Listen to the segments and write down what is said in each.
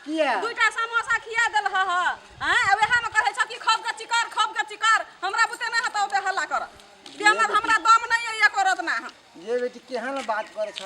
किया? दुईटा समोसा खिया देल ह आँय, आ वएह में कहै छ कि खब के चिकर, खब के चिकर। हमरा बुते नहि हेतौ ओते हल्ला कर। बेमर हमरा दम नहि अइ एको रतना। ये बेटी केहन बात करै छ,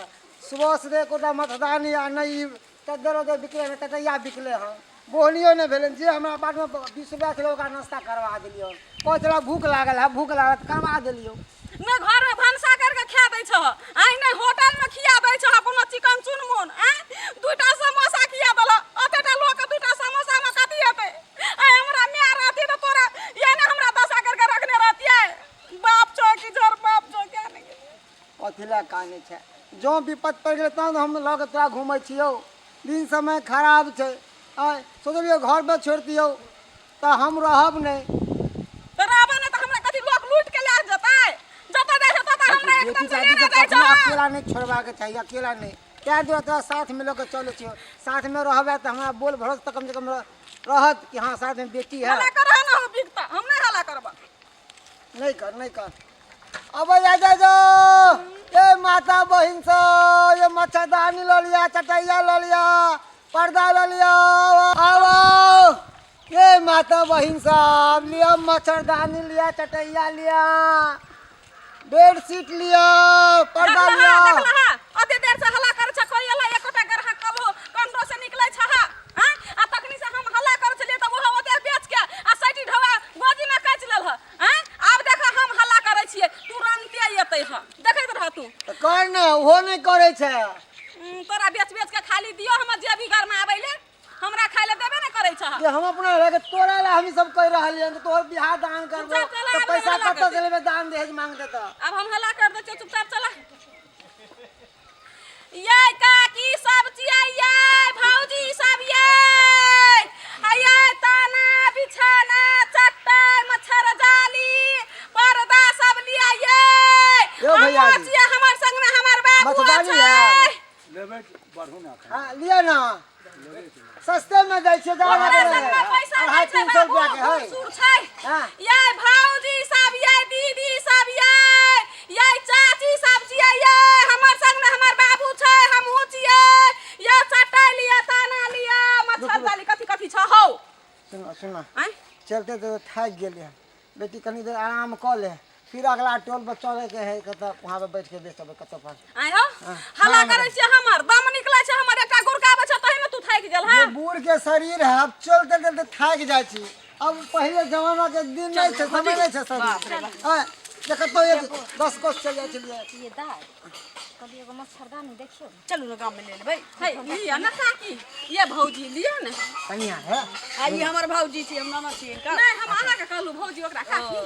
सुबह से एकोटा मच्छरदानी आ नहि ई चद्दर उद्दर बिकले नहि, तटैया बिकले हन, बोहनियो नहि भेलै। जे हमरा बाटमे 20 रुपया छलै ओकरा नाश्ता करवा देलियै। कहै छलै भूख लागल है, भूख लागल, तऽ करवा देलियौ। नहि घरमे भनसा करके खा दै छह आइ, नहि होटलमे खिया दै छह कोनो चिकन चुनमुन। आँय, दूटा समोसा खिया देलह, ओतेटा लोकके दूटा समोसामे कथी हेतै? आइ हमरा माय रहती तऽ तोरा ये ने हमरा दशा करके रखने रहतियै। बाप छौ कि झर बाप छौ, क्या नहि। कथी लए कानै छै? जँ विपत पड़ि गेलै तहन हम लऽ कऽ तोरा घुमै छियौ। दिन समय खराब छै। आँय, सोचलियौ घरमे छोड़ि दियौ तऽ हम रहब नहि। तऽ रहबे नहि तऽ हमरा कथी लोक लूटि के लए जेतै? जतऽ जाइ छै ततऽ हमरा बेटी एकदम से दादी लेने के जाइ कखनो छै। अकेला नहि छोड़बाक चाही, अकेला नहि। ताहि दुआरे तोरा साथमे लऽ कऽ चलै छियौ। साथमे रहबै तऽ हमरा बोल भरोस तऽ कमसँ कम रहत कि हँ, साथमे बेटी है। हल्ला करह ने हो बिकता, हम नहि हल्ला करबह। नहि कर, नहि कर। अबै जा जा जाओ ए माता बहिन सब, ये मच्छरदानी लऽ लिअ, चटैया लऽ लिअ, पर्दा लऽ लिअ। आउ ये माता बहिन सब, लिअ मच्छरदानी लिअ, चटैया लिअ, बेडशीट लिअ, पर्दा देखलहा लिअ। देखलहा, ओते देर से हल्ला करै छ, कोई एला एकोटा गरहा कबो कंडो से निकलै छ? हां, आ तखनी से हम हल्ला करै छलियै तऽ ओहो ओते बेच के आ सैटी ढवा गोदी में काटि लेल ह। आँय, आब देख हम हल्ला करै छियै, तुरन्ते एतै। ह, देखैत रह तू। तऽ कर ने, ओहो नहि करै छै। तोरा बेच बेच के खाली दियो हमर जेबी घर में आबै ले, हमरा खाय ले देबे ने करै छह। जे हम अपना रह के तोरा ला हम ई सब कहि रहलियै हन, तोहर बियाह दान करबो चुपचाप चला, तऽ आब पैसा हल्ला कतऽ कर से लेबै दान दहेज मांगते तऽ? आब हम हल्ला कर दै छियै, चुपचाप चला। ये काकी सब छियै, ये भौजी सब, ये ये ताना बिछाना चट्टाई मच्छर जाली पर्दा सब लिया ये। यौ भैया हमहुँ जी। छियै, हमर संग में हमर बाबू मच्छरदानी छै। लिया। लेबै बढ़ू ना। हाँ, लिअ ने, सस्ते में दै छियै, जादा ओकरा संग में पैसा अढ़ाई नहि छै 300 बाबू, रुपया के है। सुर छै। हाँ। ये भौजी सब, ये दीदी सब, ये चाची सब छियै, ये हमर संग में हमर बाबू छै, हमहूँ छियै। ये चटाई लिअ, ताना लिअ, मच्छर जाली कथी कथी छ हौ। सुन सुन। आँय? चलते तो थाकि गेलियै बेटी, कनी देर आराम कऽ ले, फिर अगला टोल पर चले के है, कतऽ वहाँ पे बैठ के बेचबै कतऽ पर। आँय हौ, हल्ला हाँ। करै छियै, हमर दम निकलै छै, हमर एकटा गुड़का आबै छै तही में तू थाकि गेल। ये हँ, बूढ़ के शरीर है, अब चलते चलते थाकि जाइ छी। अब पहिले जमाना के दिन नहीं छै, समय नहीं छै शरीर। हाँ, जे कतौ एक 10 कोस चलि जाइ छलियै। ये दाइ, कहलियै एगो मच्छरदानी देखियौ ने। चलू ने, गाम में ले लेबै। है लिअ ने काकी, ये भौजी लिअ ने। कनिया है। आ ई हमर भौजी छी, हम नाना छी हिनकर। नहि, हम अहाँके कहलहुँ भौजी, ओकरा काकी।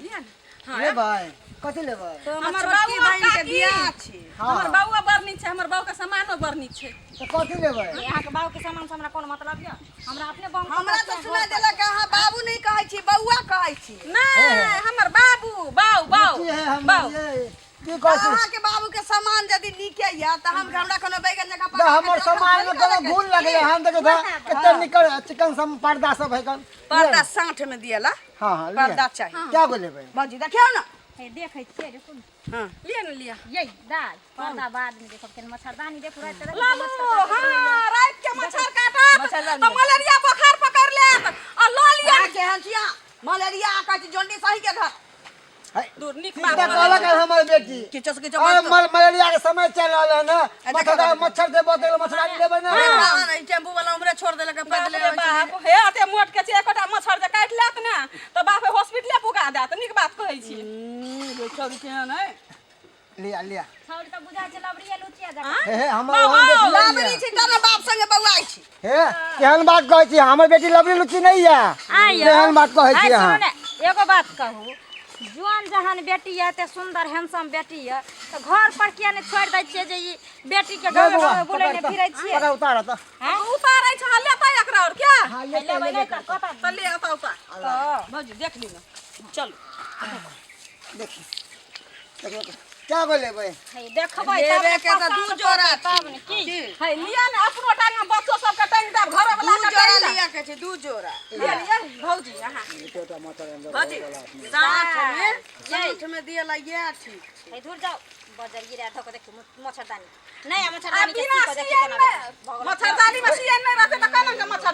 लिअ ने। हाँ। लेबै? कथी लेबै? तो हमर हमर छोटकी बाबू बहिन के काकी। बियाह छी। हाँ। हमर बौआ बड़ नीक छै, हमर बौआ के सामानो बड़ नीक छै। तऽ कथी लेबै? अहाँके बाबू के सामान से हमरा कोनो मतलब यऽ? हमरा अपने बम। हमरा तऽ सुना देलक अहाँ बाबू नहि कहै छी, बौआ कहै छी। नहि, हमर बाबू बाउ बाउ। बेटी है हमर। बाउ। ये की कहै छी? अहाँके बाबू के सामान यदि नीके यऽ तऽ हम हमरा कोनो बैगन जकाँ तऽ पका के हमर चोखा सामान में थोड़ी कोनो करऽ के गुण छै। लगैया? हम देखै छी कते निकल चिकन सब पर्दा सब है कन। पर्दा 60 में दियला। हाँ हाँ, लिअ। पर्दा चाही। क्या गो लेबै? भौजी, देखियौ ने। हे, देखै छियै, रुकू ने। हाँ। लिअ ने, लिअ। ये दाइ, पर्दा बाद में देखब, केन मच्छरदानी देखू, राति राति लालू मच्छर काटैत रहैया। हाँ, राति के मच्छर काटत मच्छरदानी तऽ मलेरिया बोखार पकड़ लेत आ लऽ लिअ। अहाँ केहन छियै? मलेरिया आ कहै छी जॉन्डिस अहीं के घर। है, दूर नीक ठीक बात तऽ कहलक हन हमर बेटी। किछो से किछो अरे बात। मलेरिया के समय चलि रहल है ने। देखो, मच्छर देखो। मच्छर से बचै मच्छरदानी लेबै ने। हाँ, ई टेम्पू वाला उम्हरे छोड़ देलक, बाप पैदले रे आबै छलै। बाप, हे अते मोट के छै, एकोटा मच्छर जे काटि लेत ने तऽ बाप रे हॉस्पिटले पुगा देत। नीक बात कहै छी। छौरी केहन है? लिया लिया। छौरी तऽ बुझाइ छै लबड़िये लुचिया जकाँ। आँय? हे हे, हमर बाबा, ओहन बेटी नहीं लबड़ी है। छी तब ने बाप संगे बौआइ छी। हे, केहन बात कहै छी? हमर बेटी लबड़ी लुच्ची नहीं है। आइ यौ, केहन बात कहै आइ छी सुनू अहाँ? ने, एगो बात कहू, जुआन जहान बेटी यऽ, एते सुंदर हैंडसम बेटी यऽ, तऽ घर पर किया नहि छोड़ि दै छियै जे ई बेटी के ले गाँवे बौआ, गाँवे बुलै पकड़ ने तऽ, फिरै छियै? पकड़, उतार तऽ। हैं? उतारै छ, लेतै एकरा और क्या? हाँ, लेतै, लेबै नहि लेबै। तऽ कतऽ? तऽ ले एतऽ उतार। तऽ भौजी, देख ली ने, चलू। देखी देखियौ, क्या गो लेबै? हे, देखबै तब लेबे ने के तऽ पसन्द दू जोड़ा पड़तै तब ने की। की? है लिअ ने, अपनो टांग बच्चो सबके टांग देब, घरो दू वाला के जोड़ा टांग देब। लिअ के छै, दू जोड़ा। लिअ लिअ भौजी, अहाँ। भौजी, 60 में, 60 में दियला इएह ठीक छै। हे, धुर जाउ, बजर गिरा धऽ कऽ देखियौ मच्छरदानी नहि आ आ मच्छरदानी के बिना सी कऽ देखियौ सियन केना में भऽ गेल। मच्छरदानी में सियन नहि रहतै तऽ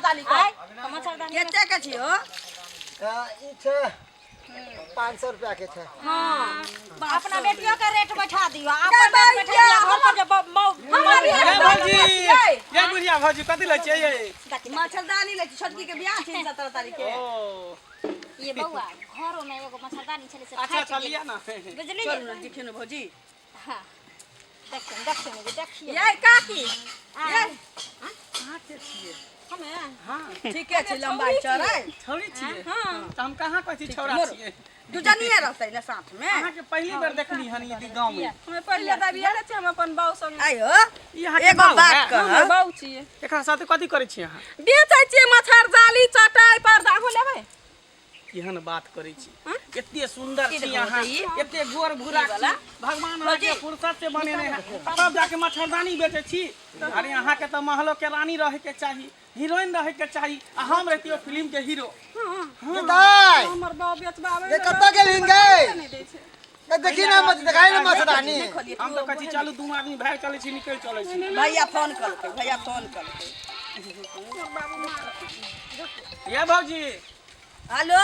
मच्छरदानी के। आय तऽ मच्छरदानी कते के छियो? ई छै 500 रुपया के छै। हाँ, अपना बेटियों के रेट बैठा दियो, अपन रेट बैठा दियो, घर पर जे हमर ये भौजी, ये ये बुढ़िया भौजी कथी लै छियै ये? मच्छरदानी लै छी, छोटकी के बियाह छै 17 तारीख के। ओ ये बौआ घरो में एगो मच्छरदानी छलै से अच्छा फाटि अच्छा गेल। लिया ना। बुझलियै? चलू ने देखियौ ने भौजी। हाँ, देखियौ देखियौ ने, देखियौ। ये काकी, आय, हमे हाँ ठीके छै, लम्बाई चौड़ाई। छौड़ी छियै? हाँ। तऽ हम कहाँ कहै छी छौड़ा छियै? दू जनिए रहतै ने साथ में? अहाँके पहिली बेर देखली हन ई गाँव में। हमे पहिले दाबी आले छियै, हम अपन बाऊ संगे। आयो ई अहाँके एगो बाउ बात है? कह। हमे बाऊ छियै। एकरा साथे कथी करै छी अहाँ? बेचै छियै मच्छर जाली, चटाई, पर्दा। अहूँ लेबै? केहन बात करै छी, एते सुंदर की छी देखबै अहाँ, ई? एते गोर भूरा छी, भगवान अहाँके फुर्सत से बनेने है, तब जाके मच्छरदानी बेचै छी। अरे अहाँके तऽ महलो के रानी रहे के चाही, हीरोइन रहे के चाही, आ हम रहतियो फिल्म के हीरो। दाइ हमर बाऊ बेचबाबै ये कतऽ गेलहिन गै? नहि दै छै। ए, देखी ना मत देखाई ना मच्छरदानी। हम तऽ कहै छी चलू दुनू आदमी भागि चलै छी, निकलि चलै छी। भैया फोन कलकै, भैया फोन कलकै। ये भौजी। हेलो,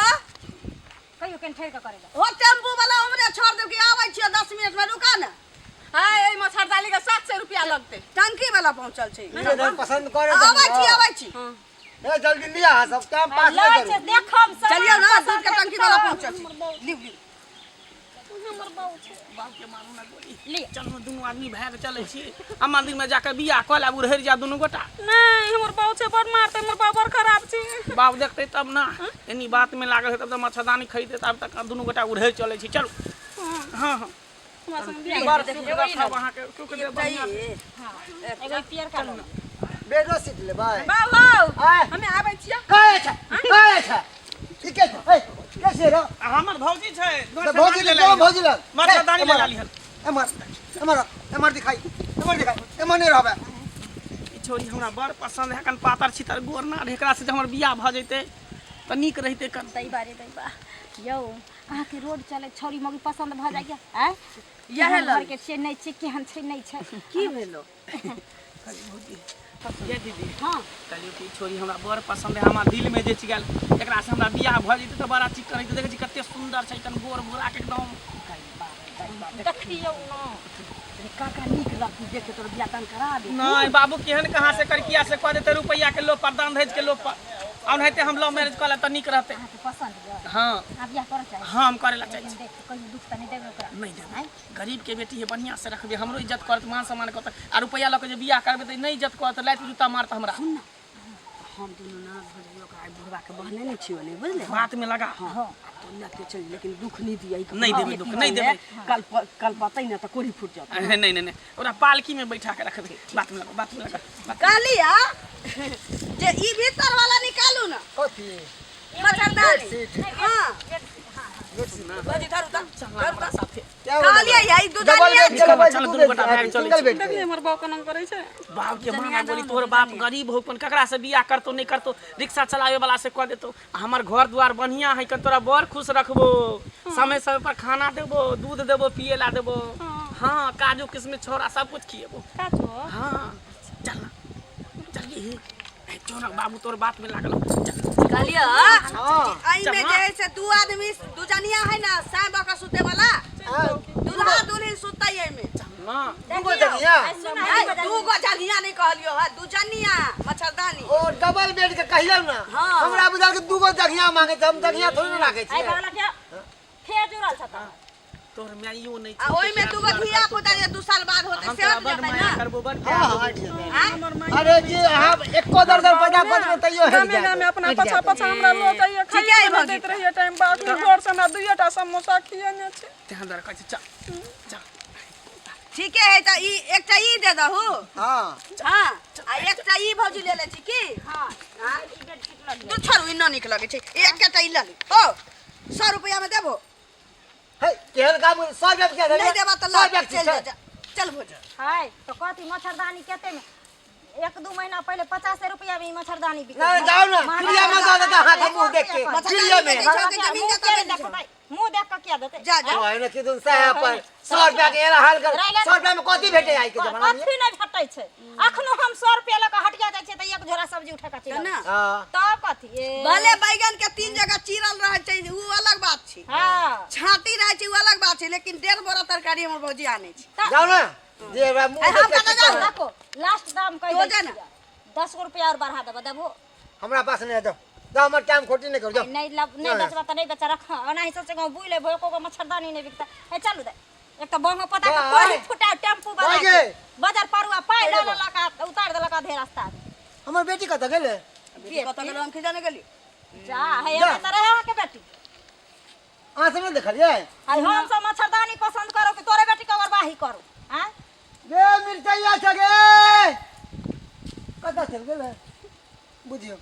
कहियो कनि ठहरि कऽ करै लए। हो टेम्पू वाला उमरे छोड़ देब कि आबै छियो 10 मिनट में, रुका ना। हाय, एहि मच्छरदानी के 700 रुपया लगतै। टंकी वाला पहुंचल छै। पसंद करे। आबै छी, आबै छी। ए जल्दी लिया, सब टाइम पास लै नहीं छै करू। देखम सब। चलियौ ना, दूध के टंकी वाला पहुंचल छै। लिउ लिउ। बाप के मारू ना गोली। लिअ। चलू दुनू आदमी भागि चलै छी, आ मंदिर में जाके बियाह कऽ लेब, उड़हरि जा दुनू गोटा। नहीं, हमर बाऊ छै, बड़ मारतै, हमर बाऊ बड़ खराब छै। बाप देखतै तब ना, एनी बात में लागल है तब तऽ मच्छरदानी खरीदे, तब तक दुनू गोटा उड़हरि चलै छी। चलू। हाँ हाँ। हमरा संग बियाह। बड़ सुख रखब अहाँके, सुख देब बढ़िआँ। एगो ई पियरका लऽ लिअ। बेडो सीट लेबै? बाऊ हौ, आय। हमे आबै छियै। कहै छै, कहै छै, ठीके छै। ए के छै रो? आ हमर भौजी छै। तऽ भौजी लग चलो, भौजी लग। मच्छरदानी ले लाली हन। एमहर एमहर एमहर दिखाई, एमहर दिखाई, एमहर नहि रहबै। ई छोरी हमरा बड़ पसंद है, कन पातर छितर गोर ना, एकरा से जे हमर बियाह भऽ जैतै तऽ नीक रहितै कन। दैबा रे दैबा, यौ अहाँके रोड चलै छौरी मौगी पसन्द भऽ जाइए? आँय, इएह केहन लऽ घरके छियै नहि छियै, केहन छै नहि छै? की भेलो ये दीदी? हाँ। कहलियौ कि ई छोरी हमरा बड़ पसंद है, हमरा दिल में जचि गेल, एकरा से हमरा बियाह भऽ जैतै तऽ बड़ा चिक्कन रहितै। देखै छी कते सुंदर छै, कन गोर गोरा के एकदम। देखियौ ना। काका नीक लगतै देख के, तोर बियाह दान करा दे। नहीं बाबू, केहन कहाँ से करकिया से कह देते रुपैया के लोभ पर, दान दहेज के लोभ पर, आ ओनाहिते हम लव मैरिज कऽ लेब तऽ नीक रहतै। अहाँके पसन्द यऽ? हाँ। अहाँ बियाह करऽ चाहै छी? हाँ, हम करे ला चाहै लेकिन छी। देख, कहियो दुख तऽ नहि देबै ओकरा? नहीं देबै। गरीब के बेटी है, बढ़िया से रखबै, हमरो इज्जत करत, मान सम्मान करत। आ रुपैया लऽ के जे बियाह करबै तऽ नहि इज्जत करत, लाइत जूता मारत हमरा। हम दुनू ना भौजी ओकरा आइ बुढ़वा के बहने नहि छियो ने, बुझले? बात में लगा। हाँ, तो लग के चल, लेकिन दुख नहीं दिया। नहीं देबै दुख, नहीं देबै। कल कल पतै ना तऽ कोढ़ी फूट जात। नहीं नहीं नहीं, ओकरा पालकी में बैठा के रखबै। बात में लगा, बात में लगा, बात। कहलिया जे ई भीतर वाला निकालू ना। कथी? मच्छरदानी। बेडशीट। हाँ। बेडशीट। भौजी धरू तऽ, चल धरू हमरा तऽ। साथे। क्या कहलियै ई दू डबल जनिया बेड चलेबै? चल, दू दुनू बेड गोटा भागि चलै सिंगल छी। बेड। देखली हमर बाऊ केना करै छै। बाप के माना बोली, तोहर बाप गरीब हो, कन ककरा से बियाह करतो नहीं करतो, रिक्शा चलावे वाला से कह देतो। आ हमर घर द्वार बढ़िया है, कन तोरा बड़ खुश रखबो, समय समय पर खाना देबो, दूध देबो पिए ला देबो। हाँ, काजू किशमिश छोरा सब कुछ खिएबो। काचो? हाँ, चल ना, चल। ये चोरा बाबू तोर बात में लागल हो। चल। कहलियै हाँ। एहिमे जे है से दू आदमी दू जनिया है ना, साय बका के सुते वाला। हाँ, दूल्हा दुल्हन सुतै एहिमे। ना। दूगो जगिया। है, दू गो जनिया नहीं कहलियो है, दू जनिया मच्छरदानी। ओ डबल बेड के कहियौ ना। हाँ। हमरा बुझाल कि दूगो जगिया मांगे छै, हम जगिया थोड़ी ना राखै आइ छियै। भगला के फेर जुड़ल छ तऽ तोहर माइयो नहीं। आ ओहिमे दू गो धिया पुता जे 2 साल बाद होतै हम से तोरा बड़ जेतै माया ना। करबो, बड़ हाँ प्यार हाँ, देबो। हटि जेतै। अरे जी अहाँ एको दर्जन पैदा कऽ देबै तैयो हटि गामे जायत। गामे अपना हटि पछा जायत। पछा हमरा लऽ जाइए, ठीके है खाइए भौजी। दैत रहिए टाइम पर, अखनी घर से हमरा दुइएटा समोसा खिएने छै। तेहन दुआरे कहै छी, चल चल। ठीके है, तऽ ई एकटा ई दे दहू। हाँ। हाँ, आ एकटा ई भौजी ले लै छी की? हाँ। हाँ? ई बेडशीट लऽ लिअ। दू छोड़ू, ई न नीक लगै छै, एकटा ई लऽ ली। ओ 100 रुपैआ में देबो? हे, केहन काम, 100 रुपया के नहीं देबा तऽ 100 लऽ रुपया के चलि छै। जा, चल भौजी। हाय, तऽ कथी मच्छरदानी कते में 1-2 महीना पहिले 50 रुपया में ई मच्छरदानी बिकै ना, जाओ ना, महंगा चिड़िया में दऽ देता अहाँके मुँह देख के। मच्छरदानी चिड़िया में। बेचै छौ कि जमीन मुँह जतऽ के बेचै छौ? देखबै, मुंह देख के किया देतै? जा जा। ओहने की दुन सह पर 100 रुपया के एला हाल कर। 100 रुपया में कथी भेटे आई के जमाना में? कथी नहीं भेटै छै। अखनो हम 100 रुपया लऽ कऽ हटिया जाइ छियै तऽ एक झोरा सब्जी उठा कऽ चलि ना। आबै। हां। तब कथी ए। भले बैगन के 3 जगह चीरल रहै छै उ अलग बात छै। हां। छाटी रहै छै उ अलग बात छै, लेकिन 1.5 बोरा तरकारी हमर भौजी आनै छै। जाओ ना जे बा मुंह हम देख के कतऽ जाउ? देखो लास्ट दाम कहि तो दै जा ना। छियै। 10 गो रुपया और बढ़ा देबो, देबो? हमरा पास नहीं है, जाओ जाओ, हमर टाइम खोटी नहीं करू, जाओ। नहीं लब नहीं नहीं। बेचबा त नहीं बेचा, रख। ओनाही सोचे गाँव बुइ लेबो, एको गो मच्छरदानी नहीं बिकता। ए चलू दे, एक त बंगो पता के बाय। कोई फुटा टेम्पू वाला बाय के गे। बाजार परुआ पाइ बाय लऽ गे। ललक आ उतार देलक आधे रास्ता में। हमर बेटी कतऽ गेलै? बेटी कतऽ गेलै हम की जाने गेली। जा हे जा। एने त रहे अहाँके बेटी। अहाँ सब नहीं देखलियै? आइ हम सब मच्छरदानी पसंद करू कि तोरे बेटी के ओगरबाही करू? आँय गे मिरचैया छ गे, कतऽ चलि गेलै बुझियौ,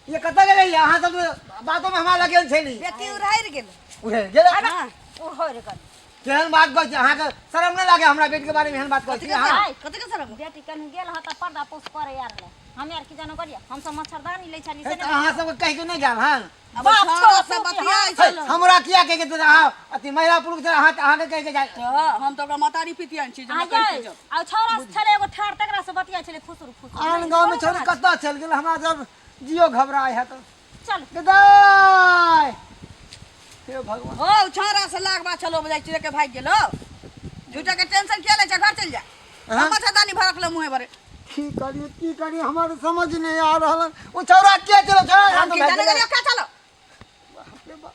ये कतऽ गेलै? अहाँ सब बातो में हमरा लगेल छै नहीं। बेटी उड़ाइर गेल। उड़े गेलै। हाँ। उड़हरि गेल। केहन बात कहै छी, अहाँके शरम नहि लागे हमरा बेटी के बारे में एहन बात कहै छी अहाँ? आइ। कथी के शरम? बेटी कहीं गेल ह त पर्दा पोस करे यार ले, हम यार की जानो करिया, हम सब मच्छरदानी लै छली हे से तऽ नहि। अहाँ सबके कहि के नहि जायब हन? अब बाप छौड़ा छोड़ा से तू कि बतियाइ हे, छल। हमरा किया कहि के तऽ अहाँ अथी महिला पुरुष छै, अहाँ अहाँके कहि के जाय? तऽ हम तऽ ओकरा महतारी पितियान छी जे आ हमरा कहि गई के जाउ। आ छौड़ा से छलै एगो ठाड़, तकरा से बतियाइ छलै खुसुर फुसुर। आन गाँव में छोड़ी कतऽ चलि गेल, हमरा सब जियो घबराय है तऽ। चल। दाइ हे भगवान। हो छौड़ा से लाग बा चलो जाइ छी के भागि गेलो। झूठा के टेंशन किया लै छै, घर चलि जा। हाँ? हम मच्छरदानी भरक ले मुँहे भरे। की करिए की करिए, हमरा समझ नहीं आ रहल। ओ छौड़ा के चलो छौड़ा हम की जाने गेलियो के चलो। बाप रे बाप,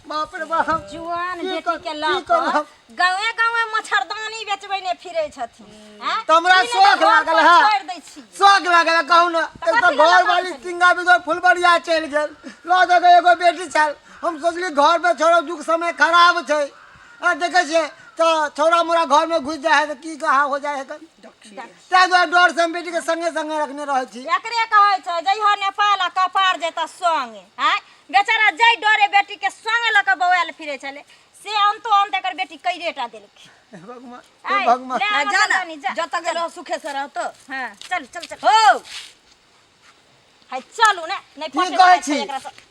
बाप रे बाप, हम जुआन की बेटी के की लऽ करू कऽ हम? गाँवे गाँवे मच्छरदानी बेचबै ने फिरै छथिन। आँय? तऽ हमरा ई नहि शौख तऽ घर लागल पर है। छोड़ि दै छी। शौख लागल है, कहू ना। तऽ एक तऽ कथी लए घर लऽ वाली छलियै? सिंगा बिदो फुलबरिया चलि गेल, लऽ दऽ के एगो बेटी छल, हम सोचली घर पे छोड़ब, युग समय खराब छै। आ देखै छियै तऽ छौड़ा मोड़ा घर में घुसि जाइ है तऽ की कहाँ हो जाइ है, ताहि दुआरे डर से हम बेटी के संगे संगे रखने रहै छी। एकरे कहै छै जइह नेपाल आ कपार जेतऽ संगे। आँय बेचारा जै डरे बेटी के संगे लऽ कऽ बौआयल फिरै छलै से अंतो अंत एकर बेटी कैरेटा देलकै। हे भगवान, हे आँय, भगवान। ले आ जा ना, मच्छरदानी, जा। जतऽ गेलो सुखे से रहतो। हाँ चल चल चल। हो हाय चलू ने, नहीं की पटे कहै वाला छै छी? एकरा सब।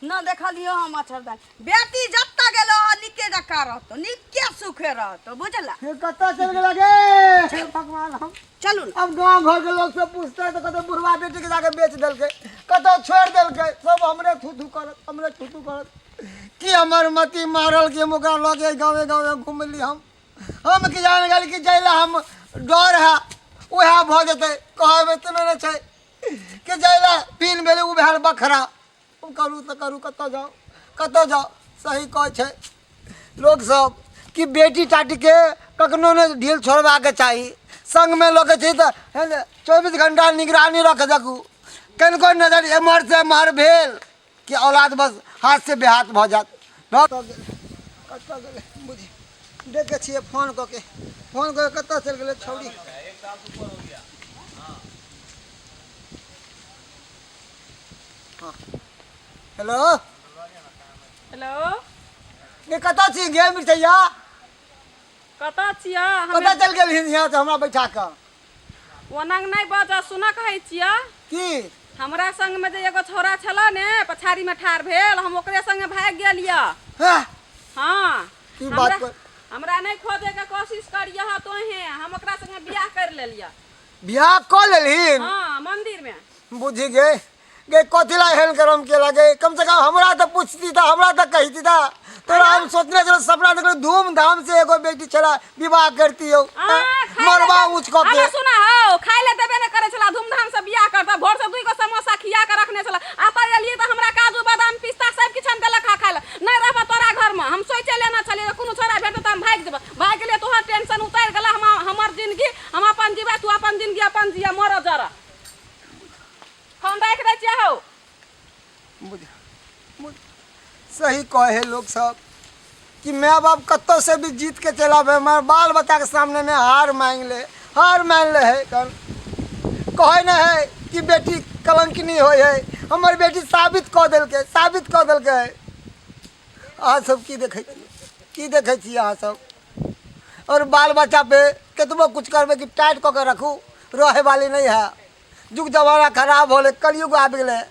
न देखलियो हम मच्छरदानी। बेटी जतऽ गेलो हँ निके जकाँ रहतो, निके सुखे रहतो, बुझला? हे कतऽ चलि गेल गे? हे भगवान, हम चलू ने। अब गाँव घर के लोग सब पूछते तऽ कतौ बुढ़वा बेटी के जाके बेच देलकै, कतौ छोड़ि देलकै, सब हमरे थू थू करत, हमरे थू थू करत कि हमर मति मारल कि हम ओकरा लऽ के गाँवे गाँवे घुमली। हम की जान गेल कि जाहि लए हम डर है उएह भऽ जेतै, कहब एतने नहि छै कि जाहि लए पीन भेलै ओ भेल बखरा। हम करू तऽ करू, कतऽ जाउ कतऽ जाउ। सही कहै छै लोकसब कि बेटी टाटीके कखनो नहि ढील छोड़बाके चाही, संगमे लऽ के छै तऽ हे ने 24 घंटा निगरानी रख सकू। कनिको नजर एम्हर से एम्हर भेल कि औलाद बस हाथ से बेहाथ भऽ जायत। कतऽ गेलै कतऽ गेलै बुझी देखै छियै फोन कऽ के, फोन कऽ के कतऽ चलि गेलै छौड़ी। हाँ हेलो। हेलो। गे कतऽ छी गे मिरचैया? कतऽ छियै? कतऽ चलि गेलहिन यहाँ से हमरा बैठा कऽ? ओना नहि बज, सुनऽ कहै छियै। की? हमरा संग में जे एगो छौड़ा छल ने पछाड़ी में ठाढ़ भेल, हम ओकरे संगे भागि गेलियै। हाँ। हाँ। की बात कर? हमरा नहि खोजे के कोशिश करियह तोहे, हम ओकरा संगे बियाह कर लेलियै। बियाह कऽ लेलहिन? हाँ, मंदिर में। बुझि गे गे कथी ला एहन करम के लगे, कम से कम हमरा तऽ पूछती तऽ हमरा तऽ कहती तऽ तोरा हम सोचने छलहुँ, सपना देखलहुँ धूमधाम से एगो बेटी छला विवाह करती हो, मरबा ऊँच कऽ के। अरे सुना हो, खाय ले देबे नहि करै छला, धूमधाम से बियाह करता, भोर से 2 गो समोसा खिया के रखने छला। आ तऽ एलियै तऽ हमरा काजू बादाम पिस्ता सब किछु देलक हा खाय ले। नहि रहबऽ तोरा घर में, हम सोचे लेना छलियै कोनो छोरा भेटतै तऽ हम भागि जेबै। भागि गेलियै, तोहर टेंशन उतरि गेला, हमर जिंदगी हम अपन जीबै, तू अपन जिंदगी अपन जिया, मरऽ जरा। फोन राखि दै छियै हौ। बुझ सही कहे लोग सब कि माय बाप कतौ से भी जीत के चल आबे, मगर बाल बच्चा के सामने में हार मांग ले, हार मान ले है। कहे न है कि बेटी कलंकिनी होय है, हमर बेटी साबित कऽ देलकै, साबित कऽ देलकै। अहाँ सब की देखै छी, की देखै छी अहाँ सब? और बाल बच्चा पे कतबो कुछ करबै कि टाइट कऽ के रखू, रहे वाली नहीं है। युग जमाना खराब होलै, कलयुग आबि गेलै।